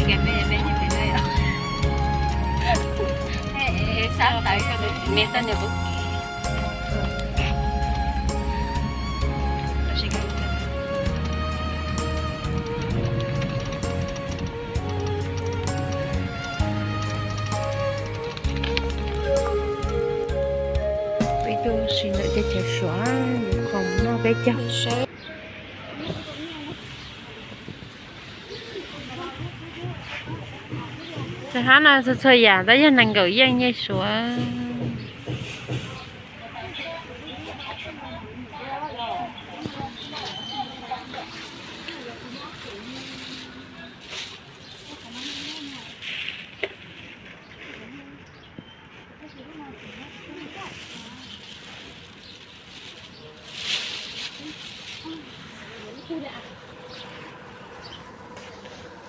Peb tuaj sim ntawm teb chaws Suav, mus qhov mus noj peb caug. Txhua hab no txhua txhua yam tab yog nees nkaum yeej nyiaj Suav.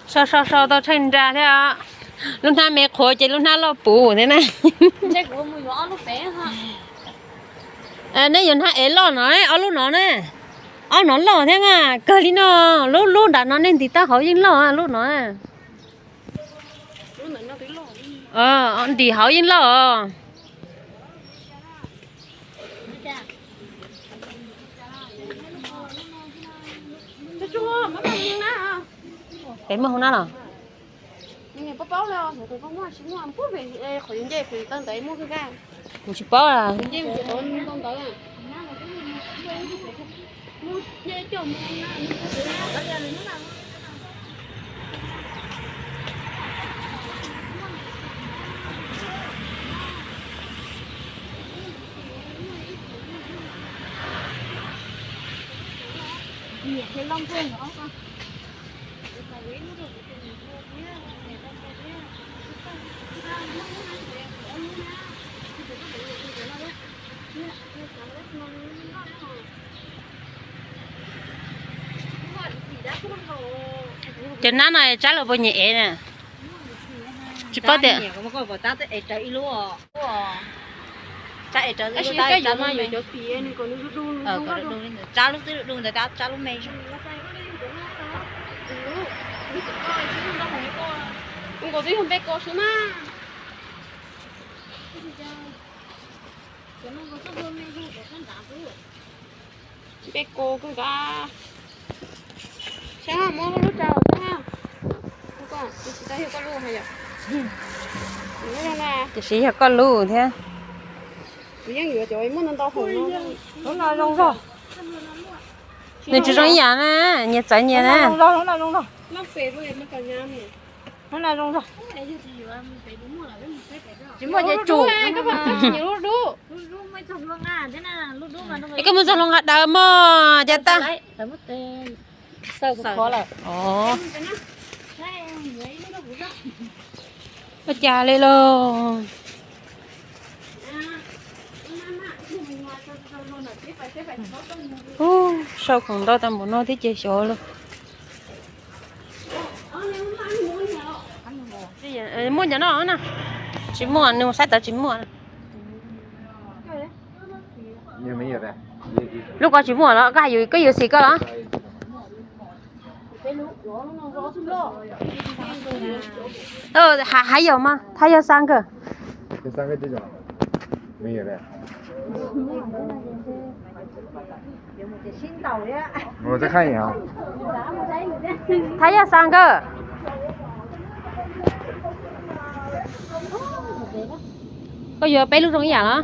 Sau sau sau tau tsheej nra thiab. Lub hnab me qhuav ces lub hnab loj puv thiab na. Nej yuav hnab ev loj no, ob lub no na. Ob no loj thiab mas kawg li no. Lub lub nram no nej ntim tau hauv yeej loj lub no. Ntim hauv yeej loj os. Peb muaj hoob nab los? Kuv tsis paub. Cov nab no tsab los puas nyiam ev na? Tsis paub tias tsab lub twb du du ntawd, tsab lub me. Nkaus twb yog npe ko xwb na. Npe ko kawg nkaus. Saib muab lub rau saib. Tiam sis yog koj lub thiab. Kuv yeej yuav cov muaj ntau ntau hauv no. Nws tsis zoo ib yam na, nyias txawv nyias na. Tsis muaj ces tsum. Es koj mus txog hluas nqa daws mog ces tag. Ua cas li lauj. Ub, sau khoom ntau tau npaum no thiab ces xyov lauj. Muaj cov no na. Tsis muaj, nws saib tawv tsis muaj. Lub ko tsis muaj los koj hais yus, koj yuav xim koj los? Hais yog mas, thaj yog xab nkawg. Thaj yog xab nkawg. Koj yuav peb lub zoo ib yam los?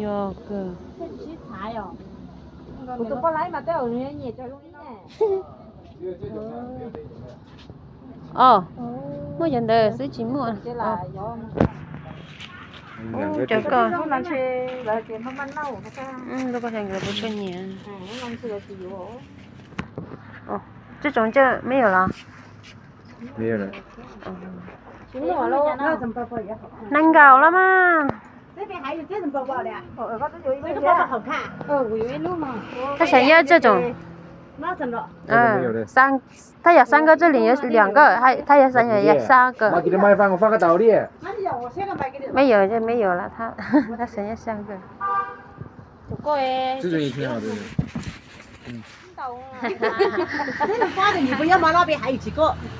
Yog kawg. Os, muaj cov ntawd xwb tsis muaj. Cov ko, lub ko nyiam. Tswj tsoom cawj me nyuam los? Nees nkaum los mas. Thaj xeem yog tswj tsoom. Thaj yog xab nkawg, tswj lwm yog lwm nkawg, thaj yog xab nkawg. Me nyuam, me nyuam los thaj xeem yog xab nkawg.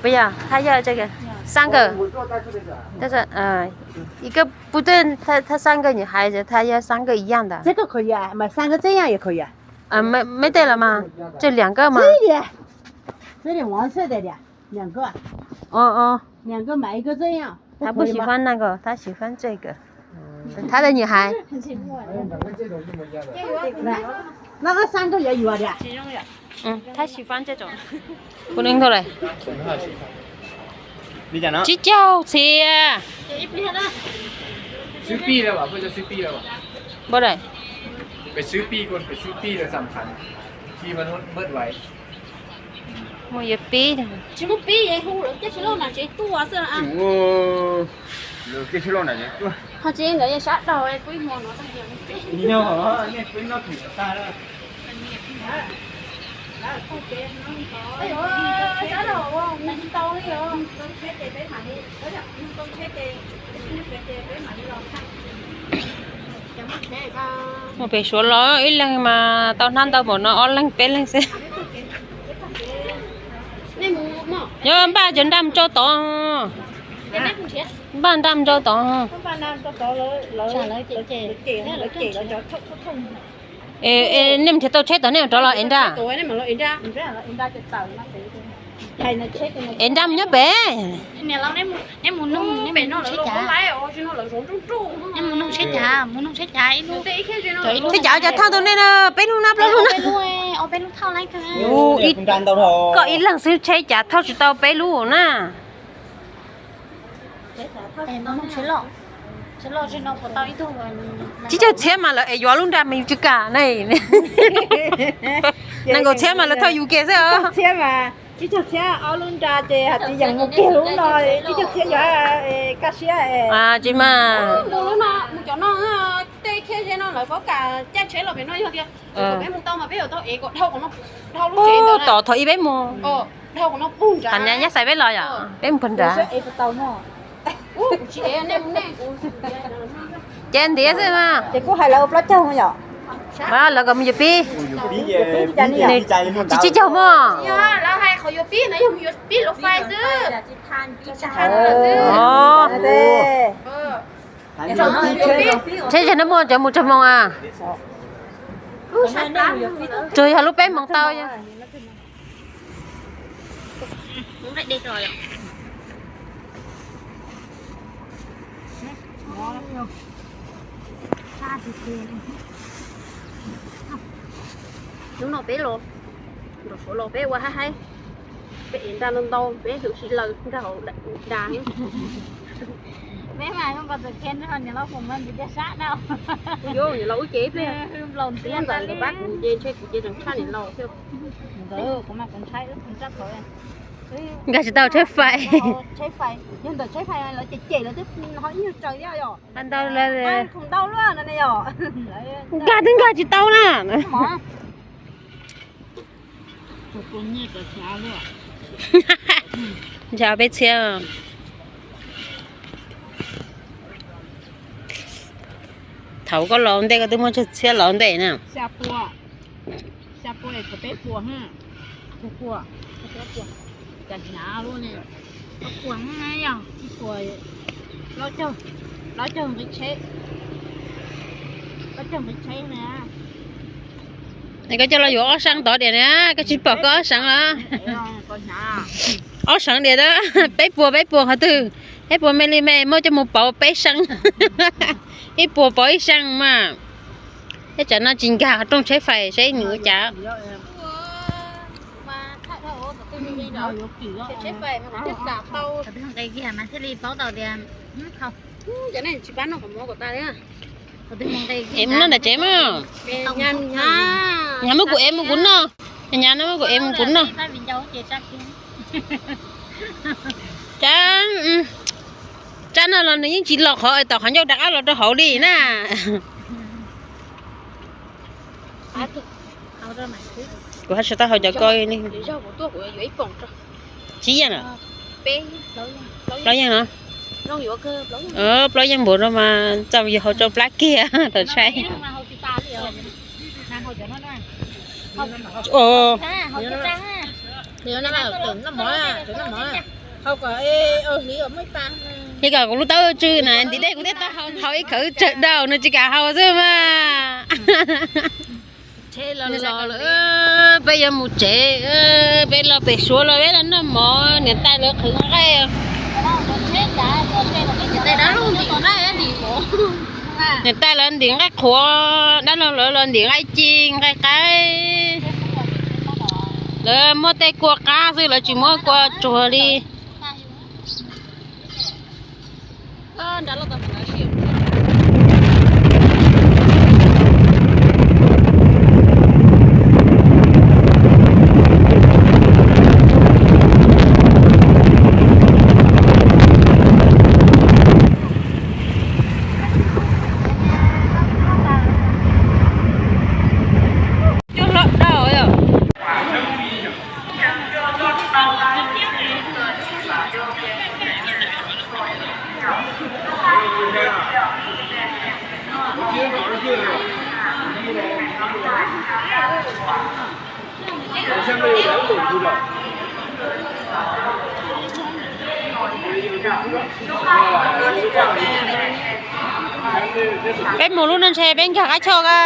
不要，他要这个三个，但是呃，一个不对，他他三个女孩子，他要三个一样的。这个可以啊，买三个这样也可以啊。啊，没没对了吗？这两个吗？这一点，这点黄色的两个。哦哦，两个买一个这样。他不喜欢那个，他喜欢这个。他的女孩。那个三个也有啊的。嗯，他喜欢这种。Kuv nug tau lawm. Tsib caug txhiab. Xwb pij lawm, peb cov xwb pij lawm. Peb xwb pij, peb xwb pij lawm xam khas, khi mas bớt vay. Muaj yog pib. Tsis muaj pib es hu lawv caj tsheb loj na tsev tuaj xwb. Lawv caj tsheb loj na tsev tuaj. Ho tsev ntawd yog sab daug kuv ib hmo no tag. Mus pem Suav los ib leeg mas tau hnab ntau npaum no, ob leeg peb leeg xwb. Nyob npaj cov nraj mus tso tod. Npaj nraj mus tso tod. Nej mus nrhiav tau tsheb tod nej rov los ev nraj. Ev nraj mus nyob pem. Nej mus nug tsheb cav, mus nug tsheb cav ib lub. Tsheb cav cov thauj tau nej na, peb lub na plaub lub na. Peb lub, ob peb lub thauj lawm. Koj ib leeg xwb tsheb cav thauj tsis tau peb lub na. Tsib caug txhiab mas lawv ev yuav lub nraj mas yus tsis kam ne. Nees nkaum txhiab mas lawv thauj yus kiag xwb os. Tsib caug txhiab ob lub nraj ces hais tias yeem mus kiag lub no, tsib caug txhiab yuav kaj siab. Tsis mas. Mus lub no, mus cov no, tej khiab ze no lawv paub kam caij tsheb los pem no yog tias peb mus tau mas peb yuav tau ev kom dhau qhov no, dhau lub tsev ntawd. Tom thaum ub peb mus, dhau qhov no pug nrad. Qhov nyab xais peb los yom, peb mus pug nrad. Ces ntiav xwb mas. Ces kuj hais lawv ua plaub caug yom. Lawv kom mus yuav pib. Tsis tsib caug mog. Lawv hais qhov yuav pib no yog mus yuav pib lub fais xwb. Tsheb ze no muaj cov mus tsawg moos a? Tsuas yog lub peb moos tau. Hnub no peb los, nram Suav los peb ua haib haib, peb ev nraj ntau ntau, peb hlwv si laws nraj hauv da. Peb mas zoo nkaus txawm khiav nrog niam loj foom no ntxiv tiaj sab na. Kuv yuav niam laus wb ces ib pliag, nplaum ntxiv ntawm nkawd pab kuv ces ntshe kuv ces tseem tshaj niam laus thiab. Nkawd kuv mas kuv ntshai wb tus nraj thaud. Nkag tsis tau tsheb fais. Tsheb fais, yog ntawm tsheb fais lawv cem cem lawv twb ho ib nyuag tsaws thiab yom. Ntau lawm, khoom ntau luaj no ne yom. Nkag twb nkag tsis tau na. Ntshe peb txhiab. Thaum koj los ua ntej koj twb muaj tsawg txhiab los ua ntej na? Xya pua, xya pua, peb pua, pua, cas hnyav lub ne. Ob puas yog ib puas, plaub caug, plaub caug nqi tsheb, plaub caug nqi tsheb na. Koj coj los yuav ob sab tod diam na, koj tsis pom koj ob sab los? Ob sab diam na, peb puas peb puas qhov twg, peb puas me li me muab coj mus pauv peb sab, ib puas pauv ib sab mas. Tej tsam no tsis nkag qhov rooj tsheb fais seb nws ua cas. Thiaj li paub tau tias, es mus noj nram tsev mas. Nyab muab kuv ev mus kuv noj, nyab no muab kuv ev mus kuv noj. Tsab, tsab no los nws yeej tsis los qhov tom qhov ncauj rov qab los rau hauv li na. Kuv haj tsis tau hau cov ko li. Tsib yeej na? Plaub yeej no? Plaub yeej npaum no mas txaus yog hau rau plab kiag thaum tshaib. Li kom kuv lub taub tswb na ntim dej kuv thiaj tau haus ib khawv tsawg daus no tsis kam haus xwb mas. Peb yuav mus tsev, peb los pem Suav los peb los noj mov, niam tais lawv qhwv nqaij. Niam tais lawv ntim nqaij qhuav, dab laug lawv los ntim nqaij ci nqaij qaib. Lawv muab tej kua qab xwb, lawv tsis muab kua tsuag li. Cua hlob dau yom. Peb mus lub no ntshe peb nkag qab choj a.